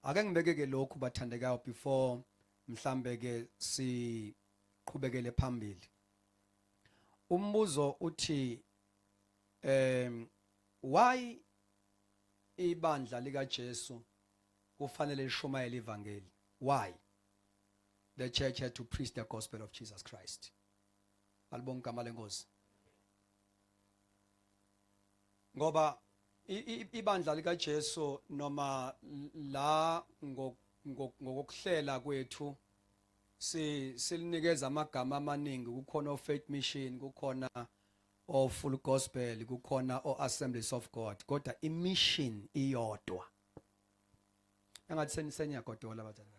Ake ngibeke ke lokhu bathandekayo before mhlambe ke siqhubekele phambili. Umbuzo uthi why ibandla lika Jesu kufanele lishumayele ivangeli? Why the church had to preach the gospel of Jesus Christ? Alibonga igama lenkosi. Ngoba ibandla lika Jesu noma la ngokuhlela kwethu si silinikeza amagama amaningi, kukhona o Faith Mission, kukhona o Full Gospel, kukhona o Assemblies of God, kodwa i mission iyodwa. Engathi seniyagodola bathanda.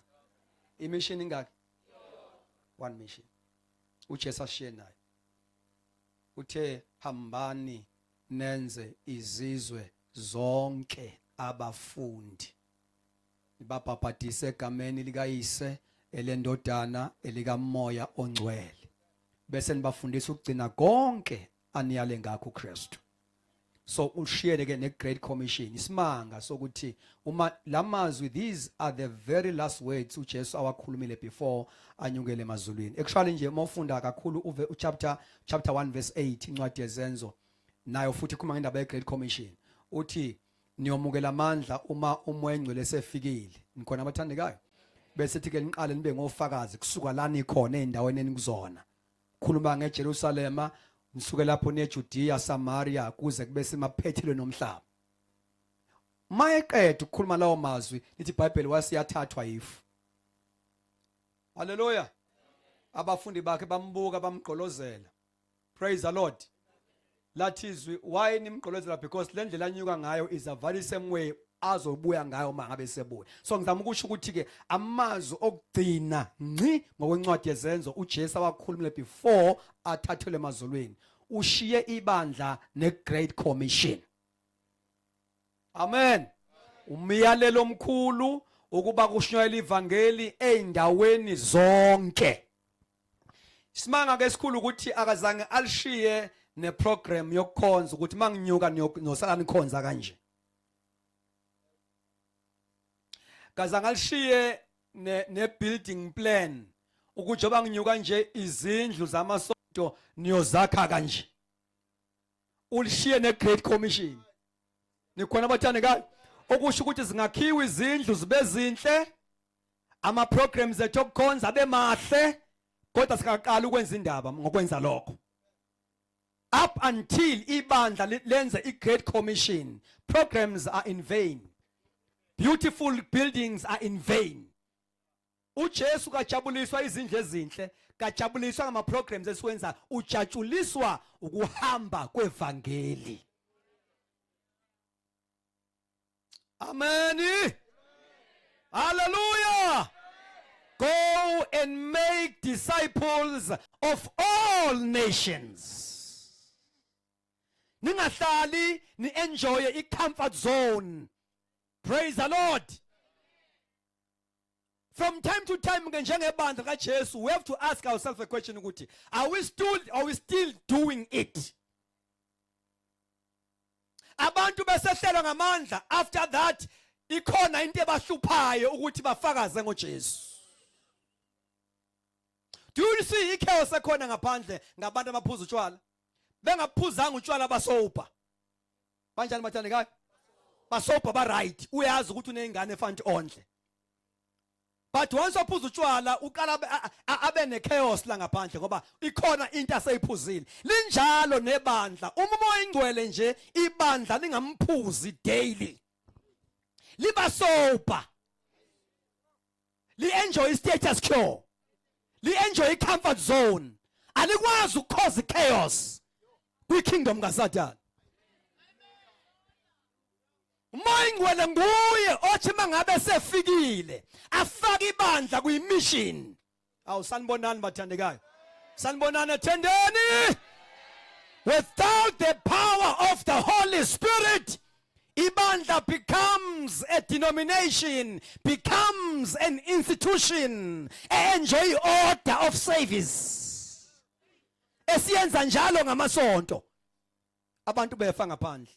I mission ingaki? One mission. uJesu ashiye nayo. Uthe hambani nenze izizwe zonke abafundi. Nibabhabhadise egameni likaYise, elendodana, elikaMoya oNgcwele. Bese nibafundisa ukugcina konke aniyale ngakho uKristu. So ushiyele ke ne Great Commission, isimanga sokuthi uma lamazwi, these are the very last words uJesu awakhulumile before anyukele emazulwini. Actually nje uma ufunda kakhulu uve uchapter chapter 1 verse 8 incwadi yezenzo nayo futhi ikhuluma ngendaba ye Great Commission, uthi niyomukela amandla uma uMoya oNgcwele sefikile. Nikhona abathandekayo? Bese thi ke niqale nibe ngofakazi kusuka la nikhona endaweni enikuzona. Khuluma ngeJerusalema, nisuke lapho niye eJudea, Samaria, kuze kube semaphethelweni nomhlaba. Mayeqeda ukukhuluma lawo mazwi, lithi iBhayibheli wasiyathathwa yifu. Haleluya. Abafundi bakhe bambuka bamgqolozela. Praise the Lord. Lathi izwi why nimgqolozela, because le ndlela anyuka ngayo is a very same way azobuya ngayo uma ngabe sebuya. So ngizama ukusho ukuthi ke amazwi okugcina ngci ngokwencwadi yezenzo uJesu awakhulumile before athathelwe emazulwini, ushiye ibandla ne Great Commission. Amen. Umyalelo omkhulu ukuba kushunyayelwe ivangeli ezindaweni zonke. Isimanga ke esikhulu ukuthi akazange alishiye neprogram yokukhonza ukuthi manginyuka nosala nikhonza kanje. Kazange alishiye ne, ne building plan ukuthi njengoba nginyuka nje izindlu zamasonto niyozakha kanje. Ulishiye ne Great Commission. Nikhona abathandekayo? Okusho ukuthi zingakhiwa izindlu zibe zinhle, ama programs ethu okukhonza abe mahle, kodwa singaqala ukwenza indaba ngokwenza lokho. Up until ibandla lenze i-Great Commission, programs are in vain. Beautiful buildings are in vain. uJesu kajabuliswa izindlu ezinhle, kajabuliswa ngama programs esiwenza, ujatshuliswa ukuhamba kwevangeli. Amen. Hallelujah. Go and make disciples of all nations. Ningahlali ni enjoy i comfort zone. Praise the Lord. From time to time ke njengebandla kaJesu we have to ask ourselves a question ukuthi are we still doing it? Abantu besehlelwa ngamandla, after that ikhona into ebahluphayo ukuthi bafakaze ngoJesu. Do you see ichaos ekhona ngaphandle ngabantu abaphuza utshwala? Bengaphuzanga utshwala basopa. Banjani bathandekayo? Basopa ba right. Uyazi ukuthi unezingane efanele ondle. But once waphuza utshwala uqala abe ne chaos la ngaphandle ngoba ikhona into aseyiphuzile. Linjalo nebandla. Uma uMoya ingcwele nje ibandla lingamphuzi daily. Liba sober. Li enjoy status quo. Li enjoy comfort zone. Alikwazi ukukhoza chaos kwi kingdom kaSatan. Umoya ingcwele nguye othi mangabe sefikile afake ibandla kuyimission. Awu sanibonani bathandekayo. Sanibonani ethendeni. Without the power of the Holy Spirit, ibandla becomes a denomination, becomes an institution, enjoy order of service. Esiyenza njalo ngamasonto. Abantu befa ngaphandle.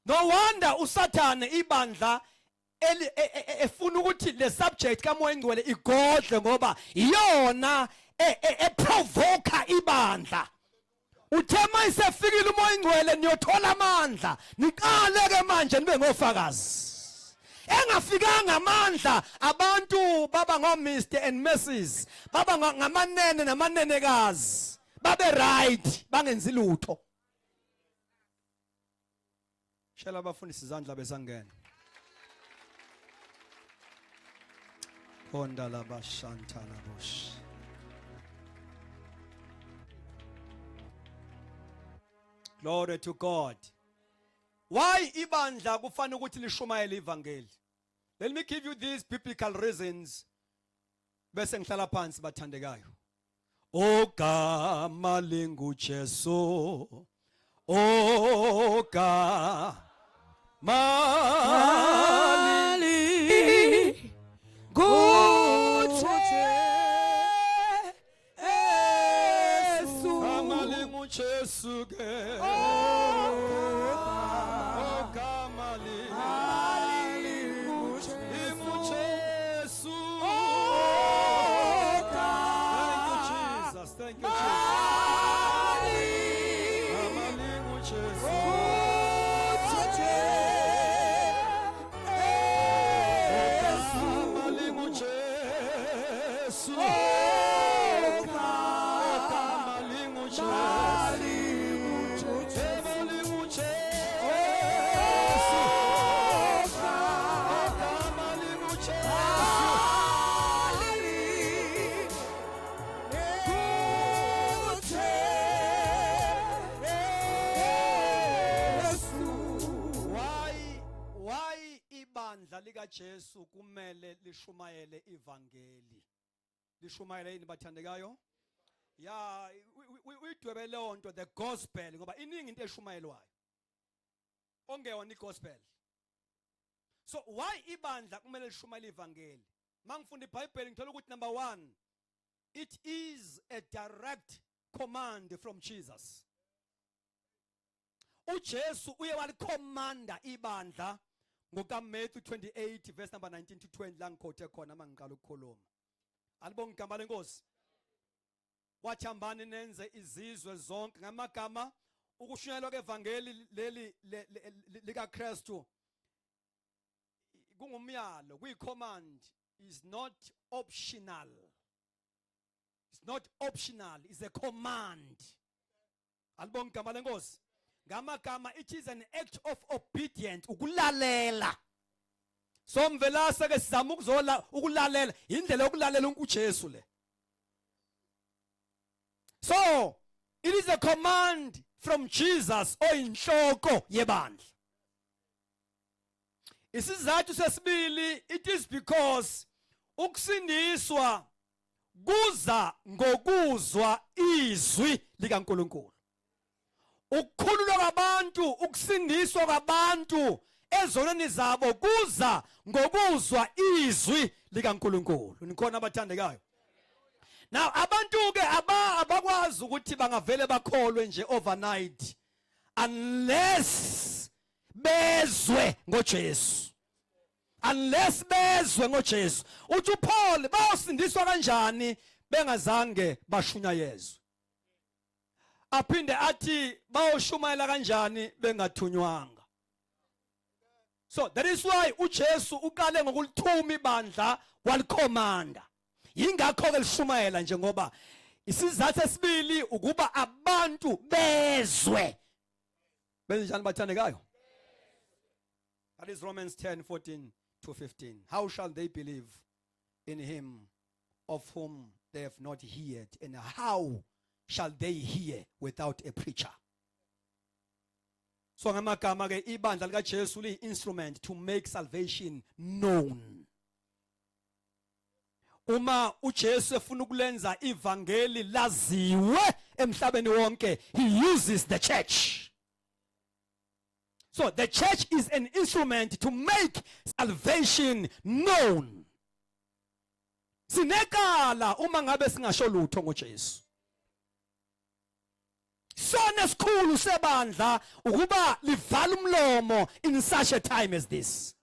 No wonder uSathane ibandla efuna ukuthi le subject kaMoya Ingcwele igodle ngoba iyona eprovoka ibandla. Uthe mayisefikile uMoya Ingcwele niyothola amandla, niqale ke manje nibe ngofakazi. Engafikanga amandla, abantu baba ngo Mr and Mrs, baba ngamanene namanenekazi, babe right bangenzi lutho. Shela abafundisi izandla besangena. Konda labashanta labosh. Glory to God. Why ibandla kufanele ukuthi lishumayele ivangeli? Let me give you these biblical reasons bese ngihlala phansi, bathandekayo. Ogama linguJesu, ogama Ali nguJesu. Gama linguJesu ke, ogama linguJesu. Thank you, Jesus. Thank you, Jesus. Gama linguJesu. Gama linguJesu. Gama linguJesu. Yebo, linguJesu. Gama linguJesu. Why ibandla likaJesu kumele lishumayele ivangeli? Lishumayele yini, bathandekayo? Ya, uyidwebe leyo nto, the gospel, ngoba iningi into eshumayelwayo ongeyona igospel. So why ibandla kumele lishumayele ivangeli? Mangifunda iBhayibheli ngithola ukuthi number 1, it is a direct command from Jesus. UJesu uye walikhomanda ibandla ngokaMatthew 28 verse number 19 to 20, la ngikhothe khona mangiqala ukukhuluma. Alibonge igama leNkosi. Wathi, "Hambani nenze izizwe zonke." Ngamagama, ukushunyayelwa kwevangeli leli likaKristu kungumyalo, kuyi-command, is not optional. It's not optional, it's a command. Alibonge igama leNkosi. Ngamagama, it is an act of obedience, ukulalela. So Mvelase ke sizama ukuzola ukulalela, indlela yokulalela uJesu le. So it is a command from Jesus oyinhloko yebandla. Isizathu sesibili, it is because ukusindiswa kuza ngokuzwa izwi likaNkulunkulu. Ukukhululwa kwabantu, ukusindiswa kwabantu ezonweni zabo kuza ngokuzwa izwi likaNkulunkulu. Nikhona, abathandekayo? Now abantu ke abakwazi ukuthi bangavele bakholwe nje overnight unless bezwe ngoJesu, unless bezwe ngoJesu. Uthi uPaul, bayosindiswa kanjani bengazange bashunyayezwe? Aphinde athi, bayoshumayela kanjani bengathunywanga? So that is why uJesu uqale ngokulithuma ibandla, walikhomanda. Yingakho ke lishumayela nje, ngoba isizathu esibili ukuba abantu bezwe. Benjani, bathandekayo? That is Romans 10:14 to 15. How shall they believe in him of whom they have not heard, and how shall they hear without a preacher? So ngamagama ke, ibandla likaJesu liyi instrument to make salvation known. Uma uJesu efuna ukulenza ivangeli laziwe emhlabeni wonke, he uses the church. So the church is an instrument to make salvation known. Sinekala uma ngabe singasho lutho ngoJesu. Sona esikhulu sebandla ukuba livala umlomo in such a time as this.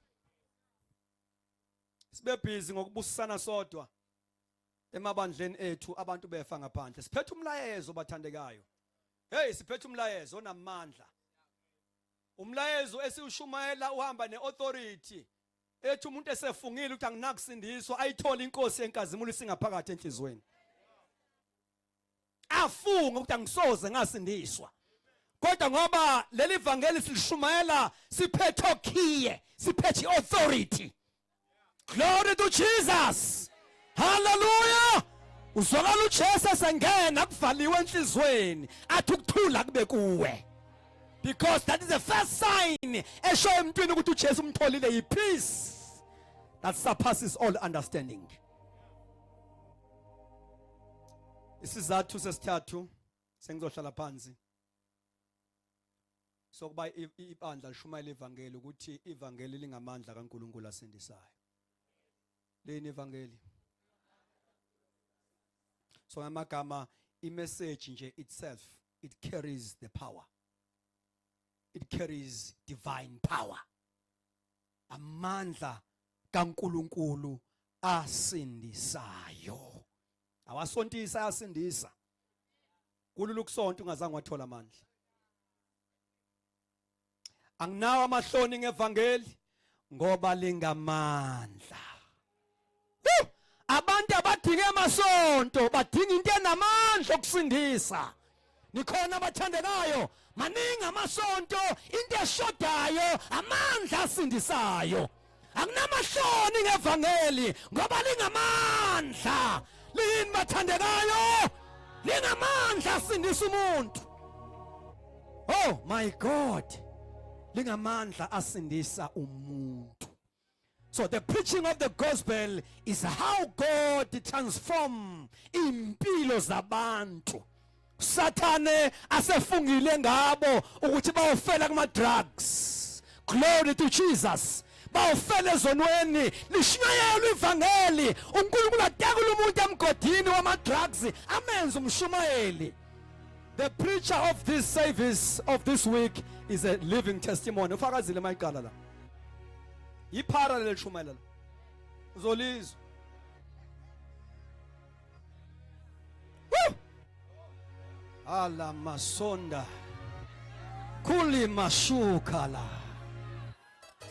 Sibe busy ngokubusisana sodwa emabandleni ethu, abantu befa ngaphandle. Siphethe umlayezo, bathandekayo. Hey, siphethe umlayezo onamandla. Umlayezo esiwushumayela uhamba neauthority ethi umuntu esefungile ukuthi anginakusindiswa, ayithole inkosi yenkazimulo isingaphakathi enhlizweni. Afunga ukuthi angisoze ngasindiswa, kodwa ngoba leli vangeli silishumayela siphethe okhiye, siphethe authority. Glory to Jesus, hallelujah. Uzwakala uJesu esengena kuvaliwe enhlizweni, athi ukuthula kube kuwe, because that is the first sign esho emntwini ukuthi uJesu umtholile, yi peace that surpasses all understanding. Isizathu sesithathu, sengizohlala phansi, sokuba ibandla lishumayela ivangeli ukuthi ivangeli lingamandla kaNkuluNkulu asindisayo. Leni ivangeli? So ngamagama, imessage nje itself, it carries the power, it carries divine power, amandla kaNkuluNkulu asindisayo. Awasontisa, ayasindisa. Kulula ukusonta ungazange wathola amandla. Anginawo amahloni ngevangeli ngoba lingamandla. Abantu abadinga amasonto badinga into enamandla okusindisa. Nikhona abathandekayo? Maningi amasonto, into eshodayo amandla asindisayo. Akunamahloni ngevangeli ngoba lingamandla. Liyini, bathandekayo? Lingamandla asindisa umuntu. Oh my God, lingamandla asindisa umuntu. So the preaching of the gospel is how God transform impilo zabantu. Sathane asefungile ngabo ukuthi bayofela kuma drugs. Glory to Jesus. Bawufela ezonweni, lishunyayelwa ivangeli, uNkulunkulu atakula umuntu emgodini wama drugs, amenze umshumayeli. The preacher of this service of this week is a living testimony. Ufakazile mayiqala la. Iphara lelishumayela la. Uzolizwa. Woo! Ala masonda. Kuli mashuka la.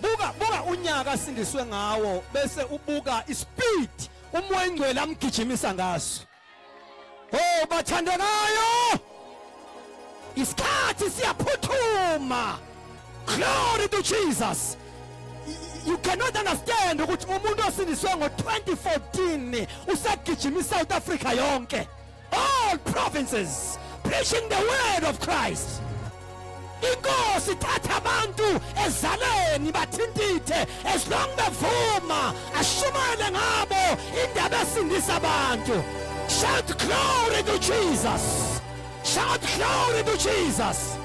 Buka, buka unyaka asindiswe ngawo, bese ubuka ispeed umoya ingcwele amgijimisa ngaso. Oh bathandekayo, isikhathi siyaphuthuma. Glory to Jesus. You cannot understand ukuthi umuntu osindiswe ngo-2014 usagijima iSouth Africa yonke, all provinces, preaching the word of Christ. Inkosi ithatha abantu ezaleni bathintithe, as long bevuma, ashumayele ngabo indaba esindisa abantu. Shout glory to Jesus, shout glory to Jesus.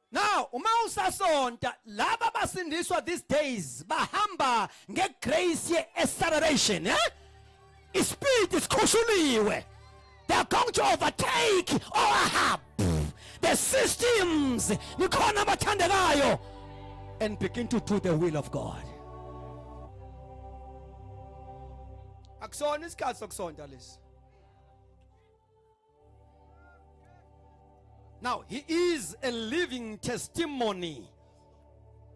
Now uma usasonta, laba basindiswa these days bahamba ngegrace ye-acceleration, eh? Ispeed isikhushuliwe. They are going to overtake Ahab, the systems. Nikhona abathandekayo? And begin to do the will of God. Akusona isikhathi sokusonta lesi. Now he is a living testimony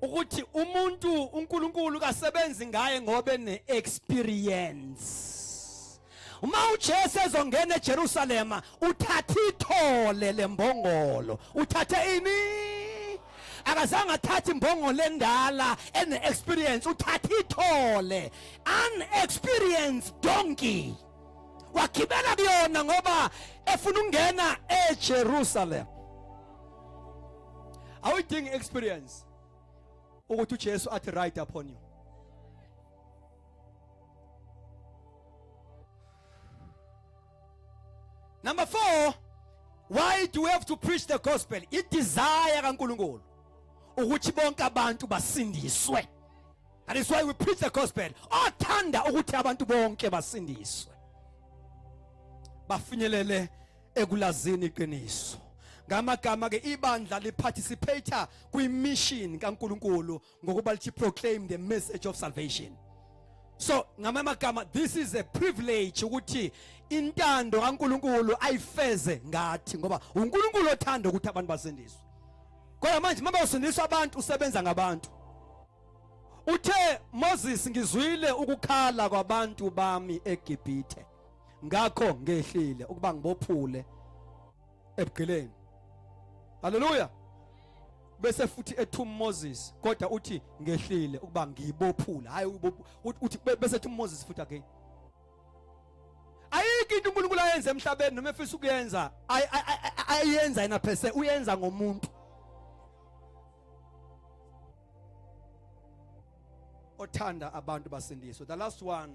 ukuthi umuntu uNkulunkulu kasebenzi ngaye ngoba ene experience. Uma uJesu ezongena eJerusalema, uthatha ithole lembongolo. Uthathe ini? Akazange athathe imbongolo endala ene experience, uthatha ithole, unexperienced donkey, wagibela kuyona ngoba efuna ukungena eJerusalem. Awuyidingi experience ukuthi uJesu athi ride upon you. Number 4, why do we have to preach the gospel? I desire kaNkuluNkulu ukuthi bonke abantu basindiswe. That is why we preach the gospel. Othanda ukuthi abantu bonke basindiswe, bafinyelele ekulazini iqiniso. Ngamagama ke ibandla liparticipate kwi-mission kaNkuluNkulu ngokuba lithi proclaim the message of salvation. So ngamagama, this is a privilege ukuthi intando kaNkuluNkulu ayifeze ngathi, ngoba uNkulunkulu othanda ukuthi abantu basindiswe. Kodwa manje uma usindiswa abantu, usebenza ngabantu. Uthe Moses, ngizwile ukukhala kwabantu bami eGibhithe, ngakho ngehlile ukuba ngibophule ebugqileni. Haleluya. Bese futhi ethi uMoses, kodwa uthi ngehlile ukuba ngibophule, hayi uthi bese ethi uMoses futhi again. Ayikho into uNkulunkulu ayenze emhlabeni noma efisa ukuyenza ayenza yena phese, uyenza ngomuntu othanda abantu basindiswe. The last one,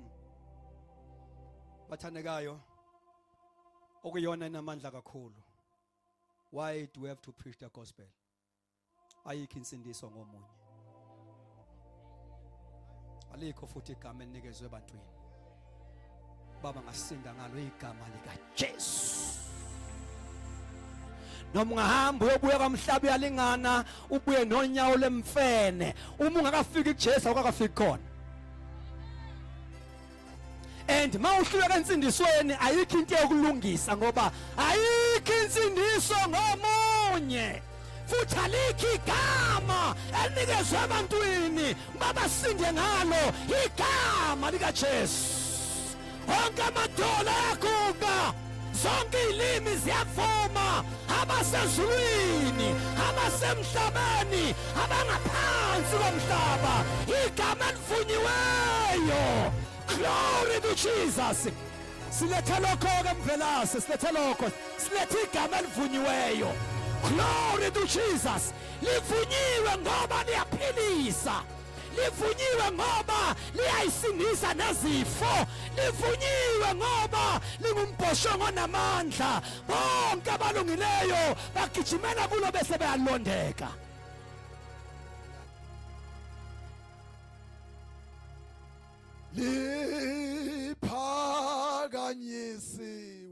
bathandekayo, okuyona enamandla kakhulu: why do we have to preach the gospel? Ayikho insindiso ngomunye, alikho futhi igama elinikezwe ebantwini baba ngasinda ngalo, igama likaJesu. Noma ungahamba uyobuya kwamhlaba uyalingana, ubuye nonyawo lemfene, uma ungakafiki kuJesu awukakafiki khona. And mawuhluleka ensindisweni, ayikho into yokulungisa, ngoba ayikho insindiso ngomunye, futhi alikho igama elinikezwe ebantwini babasinde ngalo, igama likaJesu. Onke amadolo ayaguqa, zonke izilimi ziyavuma, abasezulwini, abasemhlabeni, abangaphansi komhlaba, igama elivunyiweyo. Glory to Jesus. Silethe lokho ke, Mvelase, silethe lokho, silethe igama elivunyiweyo. Glory to Jesus. Livunyiwe ngoba liyaphilisa, livunyiwe ngoba liyayisindisa nezifo, livunyiwe ngoba lingumbhoshongo onamandla. Bonke abalungileyo bagijimela kulo bese bayalondeka.